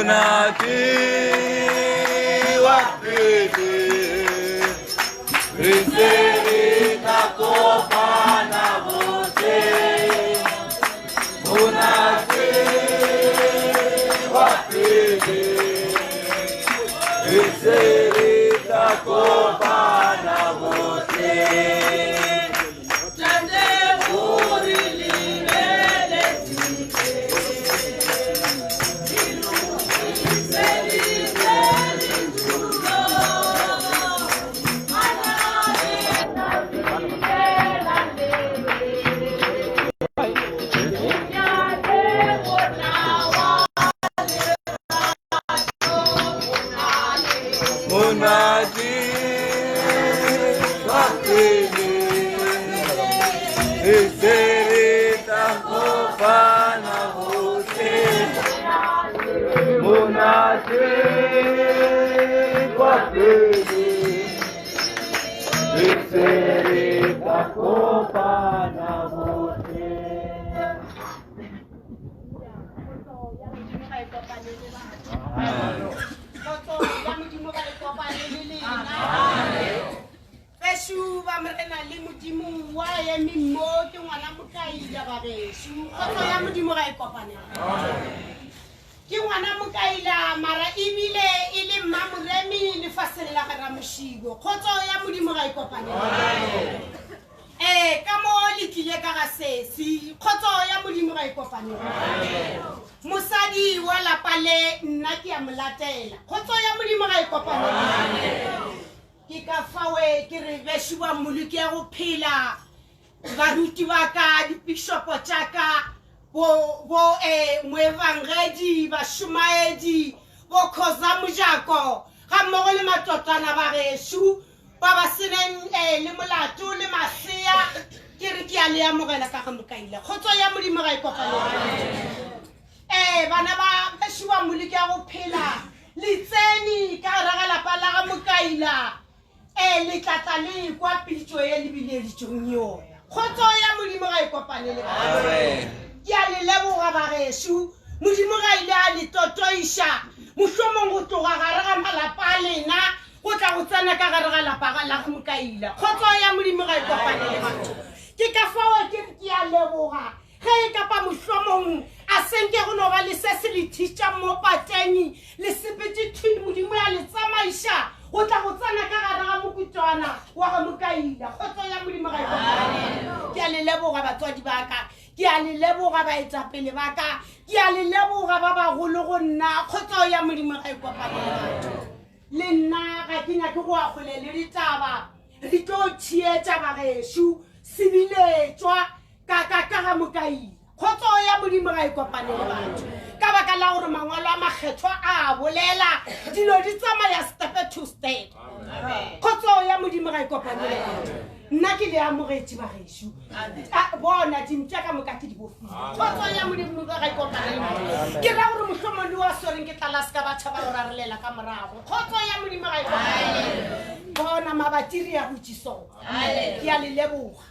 Monate wa pele re se re tla kopana bohle. Monate wa pele re se re tla kopana bohle. Monate wa pele re se re tla kopana bohle. Monate wa pele re se re tla kopana bohle. Kgotso ya Modimo ga e kopane le lena. Bešo ba Morena le Modimo wa eme mo ke ngwana Mokaila bagešu. Kgotso ya Modimo ga e kopane. Ke ngwana Mokaila mara ebile e le Mmamoremi lefaseng la ga Ramošigo. Kgotso ya Modimo ga e kopane. Ee, ka mo le tlile ka ga sesi. Kgotso ya Modimo ga e kopane. Mosadi wa lapa le nna ke a mo latela. Kgotso ya Modimo ga e kopane. Ke ka fawe ke re bešo ba mmoloki ya go phela, baruti ba ka, dipišopo tša ka, bo, bo eh, moevangedi, bašomaedi, bo khoza mojako, ga mmogo le matotwana ba gešo, ba ba seneng eh, le molato le masea, ke re ke a le amogela ka ga Mokaila. Kgotso ya Modimo ga e kopane. Eh, bana ba bešo ba mmoloki ya go phela, le tsene ka gare ga lapa la ga Mokaila. Eh, le tla tla le kwa pitšo ye le bileditšong yona. Kgotso ya Modimo ga e kopane le batho. Ke a le leboga bagešo. Modimo ga ile a le totoiša mohlomong go tloga gare ga malapa a lena go tla go tsena ka gare ga lapa la ga Mokaila. Kgotso ya Modimo ga e kopane le batho. Ke ka fao ke re ke a leboga ge e kapa mohlomong a senke go no ba le se se le thitša mo pateng, le sepetše thwi, Modimo ya le tsamaiša go tla go tsena ka gare ga mokutwana wa ga Mokaila. Kgotso ya Modimo ga e kopane. Ke a le leboga batswadi ba ka, ke a le leboga baetapele ba ka, ke a le leboga ba bagolo go nna. Kgotso ya Modimo ga e kopane le batho. Le nna ga ke nyake go ya kgole le ditaba, re tlo theetša bagešo sebiletšwa ka ka ka ga Mokaila. Kgotso ya Modimo ga e kopane le batho ka baka la gore mangwalo a makgethwa a bolela dilo di tsamaya step to step. Kgotso ya Modimo ga e kopane le batho. Nna ke le amogetše bagešo. Bona dimpša ka moka ke di bofile. Kgotso ya Modimo ga e kopane le batho. Ke ra gore mohlomong le wa swereng ke tlala se ka ba tšhaba go rarelela ka morago. Kgotso ya Modimo ga e kopane le batho. Bona mabatiri a butše so. Ke a le leboga.